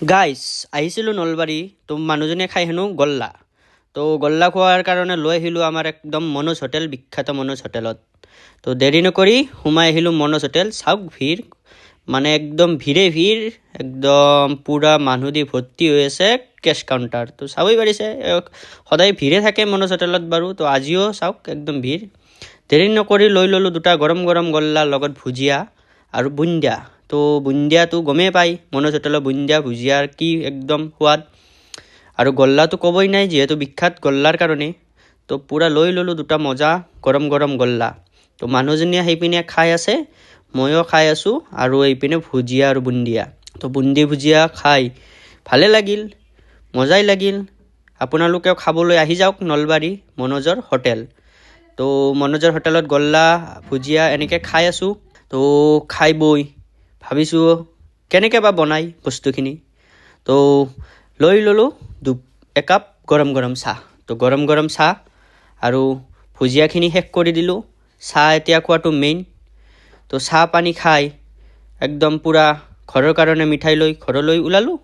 গাইছ, আহিছিলোঁ নলবাৰী। তো মানুহজনীয়ে খাই হেনো গল্লা। তো গল্লা খোৱাৰ কাৰণে লৈ আহিলোঁ আমাৰ একদম মনোজ হোটেল, বিখ্যাত মনোজ হোটেলত। তো দেৰি নকৰি সোমাই আহিলোঁ মনোজ হোটেল। চাওক ভিৰ, মানে একদম ভিৰে ভিৰ, একদম পূৰা মানুহ দি ভৰ্তি হৈ আছে কেছ কাউণ্টাৰ। তো চাবই পাৰিছে, সদায় ভিৰে থাকে মনোজ হোটেলত বাৰু। তো আজিও চাওক একদম ভিৰ। দেৰি নকৰি লৈ ল'লোঁ দুটা গৰম গৰম গল্লা, লগত ভুজিয়া আৰু বুন্দিয়া। তো বুন্দিয়াটো গমেই পায়, মনোজ হোটেলৰ বুন্দিয়া ভুজিয়াৰ কি একদম সোৱাদ। আৰু গল্লাটো ক'বই নাই, যিহেতু বিখ্যাত গল্লাৰ কাৰণে। তো পূৰা লৈ ল'লোঁ দুটা মজা গৰম গৰম গল্লা। তো মানুহজনীয়ে সেইপিনে খাই আছে, ময়ো খাই আছোঁ, আৰু এইপিনে ভুজিয়া আৰু বুন্দিয়া। তো বুন্দি ভুজিয়া খাই ভালে লাগিল, মজাই লাগিল। আপোনালোকেও খাবলৈ আহি যাওক নলবাৰী মনোজৰ হোটেল। তো মনোজৰ হোটেলত গল্লা ভুজিয়া এনেকৈ খাই আছোঁ। তো খাই বৈ ভাবিছোঁ কেনেকৈ বা বনায় বস্তুখিনি। তো লৈ ল'লোঁ একাপ গৰম গৰম চাহ। তো গৰম গৰম চাহ আৰু ভুজিয়াখিনি শেষ কৰি দিলোঁ। চাহ এতিয়া খোৱাটো মেইন। তো চাহ পানী খাই একদম পূৰা ঘৰৰ কাৰণে মিঠাই লৈ ঘৰলৈ ওলালোঁ।